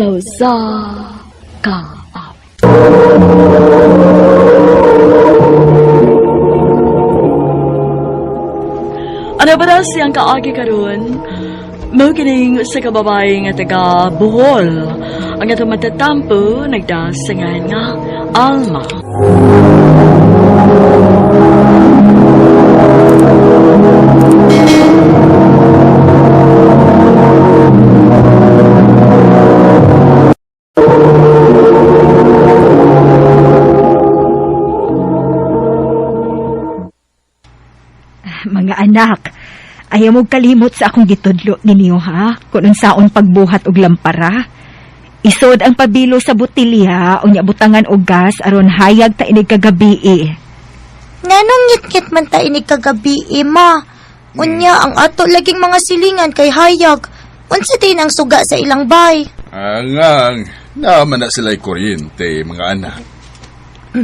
Sa usa ka awit. Ano ba daw siyang kaagi karon? Mao kining usa ka babae nga taga Bohol. Ang atong matatampo nagdasangan nga Alma. Mga anak, ayaw mo kalimot sa akong gitudlo ninyo ha, kung unsaon pagbuhat og lampara. Isod ang pabilo sa botilya, unya butangan og gas aron hayag ta inig kagabi. Nganong ngit-ngit man ta ini kagabi, ma? Unya, ang ato laging mga silingan kay hayag. Unsa din ang suga sa ilang bay? Angang, naman na sila'y kuryente, mga anak.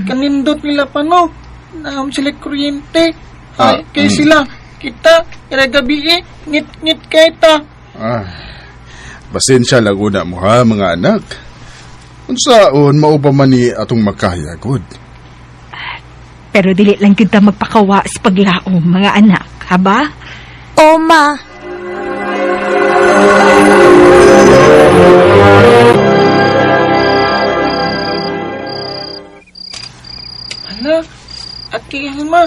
Kanindot nila pa no. Naam sila kuryente. Ah, Ay, kay sila. Kita, ira gabi eh. Ngit-ngit kay ta. Ah, pasensya lang una mo ha, mga anak. Unsaon, mao pa man ni atong makahayagod. Pero dili lang kita magpakawa sa paglaom, mga anak, ha ba? O, ma. Hala, Ate Alma,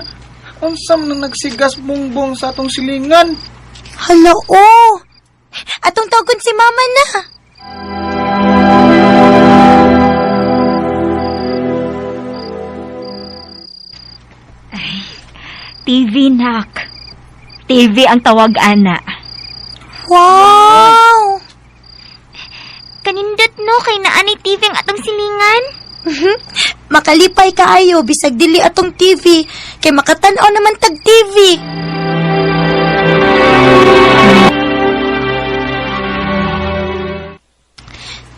unsam na nagsigas bongbong sa atong silingan. Hala, o. Atong tawagon si mama na. TV, nak. TV ang tawag, ana. Wow! Kanindot no kay naa ni TV ang atong silingan. Makalipay kaayo bisag dili atong TV kay makatan-aw naman tag TV.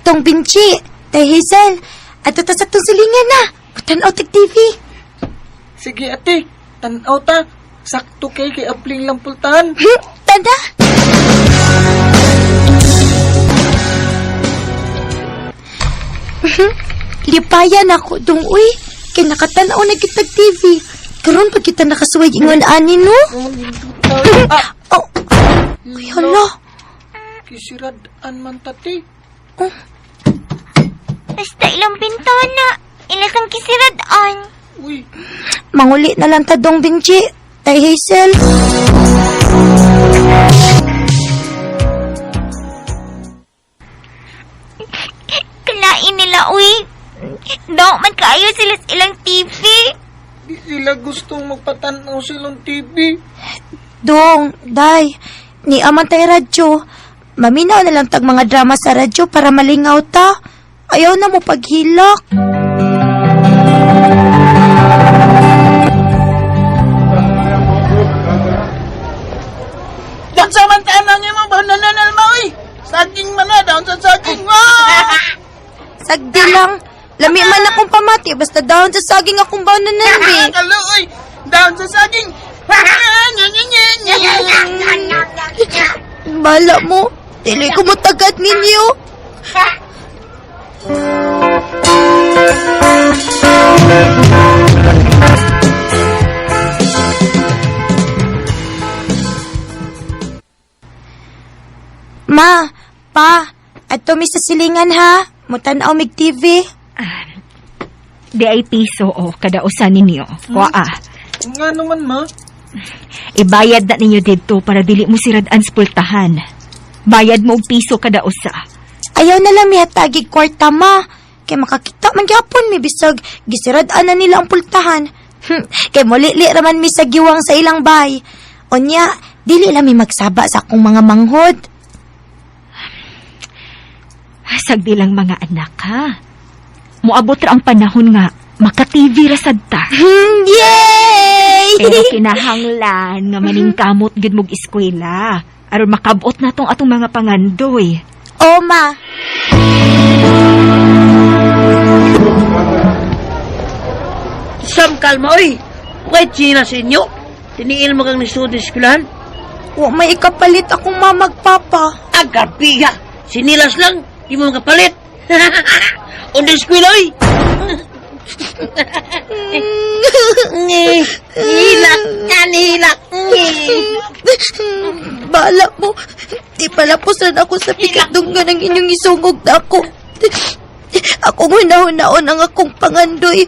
Tong Binchi, Tay Hazel, ato ta sa atong silingan na. Mutan-aw tag TV. Sige ate, tanaw ta. Sakto kay kay apling lang pultahan. Tanda! Lipayan ako dong uy. Kay nakatanaw na kitag TV. Karon pag kita nakasuway ingon ani no. Oh, nindot ta. Ah, Oh. Uy, hala. kisirad-an man tati. Basta ilang bintana, ilang kisirad-an. Uy, Manguli na lang ta dong Benji. Tay Hazel. Kalain nila uy. Daw man kaayo sila sa ilang TV. di sila gustong magpatanaw silang TV. Dong, day. Ni aman tay radyo. Maminaw na lang tag mga drama sa radyo para malingaw ta. Ayaw na mo paghilak. Yan sa man tanang imong banananal mo, uy. Saging man na, down sa saging. Ah! Sagdi lang. Lami man akong pamati, basta down sa saging akong bananan, be. Kalo, uy. Down sa saging. Bala mo, dili ko mutagat ninyo. Ma, pa, ato mi sa silingan ha. Mutan-aw mig TV. Di ay piso o kada usa ninyo. Waa. Nga naman, ma. Ibayad na ninyo didto para dili mo sirad-an sa pultahan. Bayad mo og piso kada usa. Ayaw na lang mihatagig kwarta, ma. Kay makakita man gyapon mi bisag gisirad-an na nila ang pultahan. Kay mulili raman mi sa giwang sa ilang bay. Unya, dili lang mi magsaba sa akong mga manghod. Sagdi lang mga anak ha. Moabot ra ang panahon nga maka-TV ra sad ta. Yay! Pero kinahanglan nga maningkamot gid mog eskwela aron makabot na tong atong mga pangandoy. O, ma. Sam, kalma, oy! Kahit sina sa inyo, tiniil mo kang nisud eskwelahan. Wa may ikapalit akong mamagpapa. Agabiya! Sinilas lang, di mo makapalit. Under eskwela, oy! Ngi, Hilak! Yan, hilak! Ngi. Bala mo. Di pala po sana ako sa pikadunggan ng inyong isungog na ako. Akong hunahunahon ang akong pangandoy.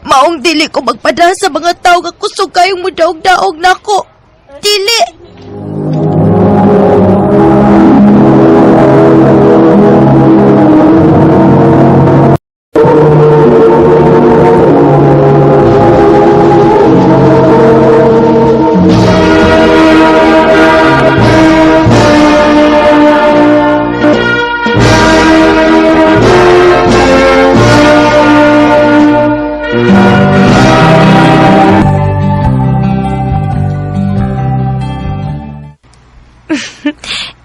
Maong dili ko magpada sa mga tao nga kusog kayong mudaog-daog nako. Dili!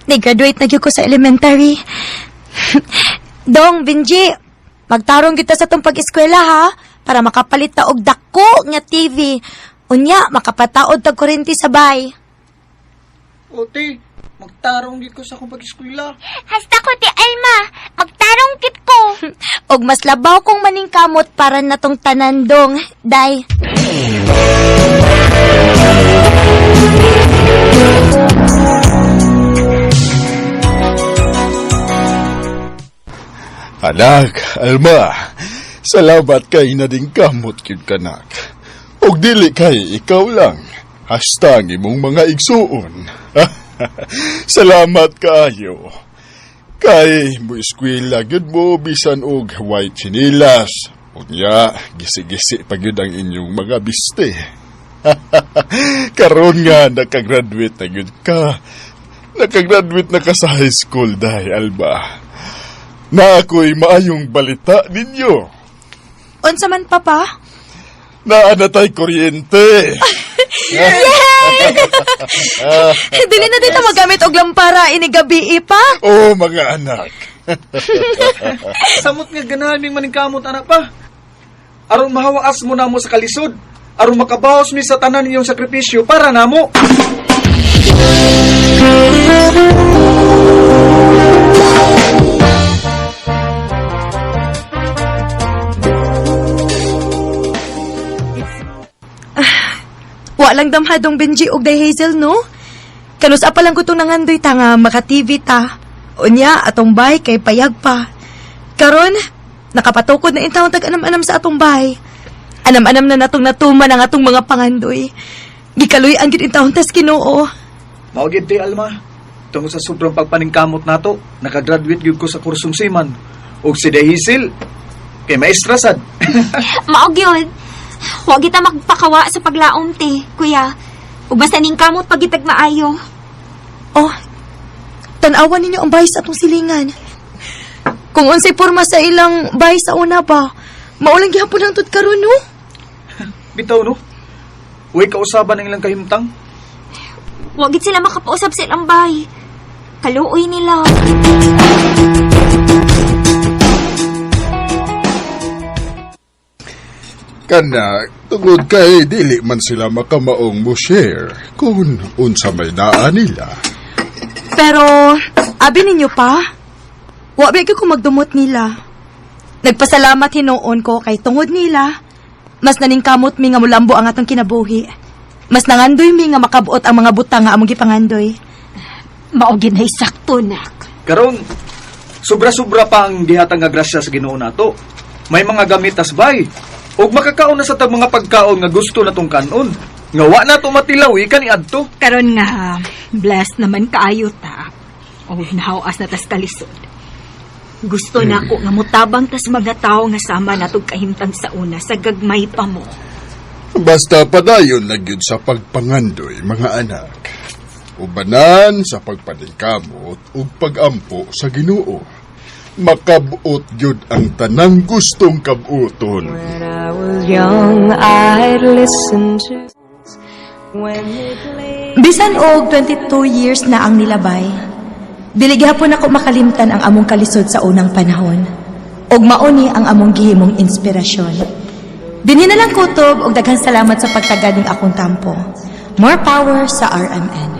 Nag-graduate na gyud ko sa elementary. Dong, Benji, magtarong kita sa tong pag-eskwela ha, para makapalit ta og dako nga TV. Unya, makapataod tag kuryente sa bay. Ote, magtarong gid ko sa akong pag-eskwela. Hasta ko ti Alma, magtarong kit ko. Og mas labaw kong maningkamot para natong tanan dong, day. Anak, Alma, salamat kay na din kamot gyud kanak. Og dili kay ikaw lang, hasta ang imong mga igsuon. Salamat kaayo. Kay mo eskwela gyud mo bisan og white chinilas. Unya, gisi-gisi pa gyud ang inyong mga biste. Karon nga nakagraduate na gyud ka. Nakagraduate na ka sa high school dai, Alba. Na ako'y maayong balita ninyo. Unsa man, Papa? Naa na tay kuryente. Dili na dito magamit og lampara ini gabi pa. Oh, mga anak. Samot nga ganahan ming maningkamot anak pa. Aron mahawaas mo namo sa kalisod. Aron makabaos mi sa tanan ninyong sakripisyo para namo. Wa lang damhadong Benji og Day Hazel, no? Kanus pa lang ko itong nangandoy ta nga maka-TV ta. Unya, atong bay kay payag pa. Karon, nakapatukod na intawon tag anam-anam sa atong bay. Anam-anam na natong natuman ang atong mga pangandoy. Gikaluy ang gid intawon tas Ginoo. Mao gid ti Alma. Tungod sa sobrang pagpaningkamot nato, nakagraduate gyud ko sa kursong seaman. Ug si Dehisil kay maestra sad. Mao gyud. Wa kita magpakawa sa paglaom te, kuya. Ug basta ning kamot pagitag maayo. Oh, tanawan ninyo ang bahay sa atong silingan. Kung unsay porma sa ilang bahay sa una ba, maulang gihapon ang tud karon no? Bitaw no. Uy kausaban ang ilang kahimtang. Wa gid sila makapausap sa ilang bay. Kaluoy nila. Kana, tungod kay dili man sila makamaong mo share kung unsa may naa nila. Pero, abi ninyo pa, wa ba ko magdumot nila. Nagpasalamat hinuon ko kay tungod nila, mas naningkamot mi nga mulambo ang atong kinabuhi. Mas nangandoy mi nga makabuot ang mga butang nga among gipangandoy. Mao gid na sakto nak. Karon sobra-sobra pa ang gihatag nga grasya sa Ginoo nato. May mga gamit tas bay. Ug makakaon na sa tag mga pagkaon nga gusto natong kanon. Nga wa nato matilawi kaniadto. Karon nga blessed naman kaayo ta. O nahawas na tas kalisod. Gusto nako nga mutabang tas mga tawo nga sama natog kahimtang sa una sa gagmay pa mo. Basta padayon na gyud sa pagpangandoy, mga anak. Ubanan sa pagpaningkamot ug pagampo sa Ginoo. Makabuot gyud ang tanang gustong kabuoton. When I was young, I'd listen to when they played. Bisan og 22 years na ang nilabay, dili gihapon ako makalimtan ang among kalisod sa unang panahon. Og mauni ang among gihimong inspirasyon. Dinhi na lang kutob og daghang salamat sa pagtagad ning akong tampo. More power sa RMN.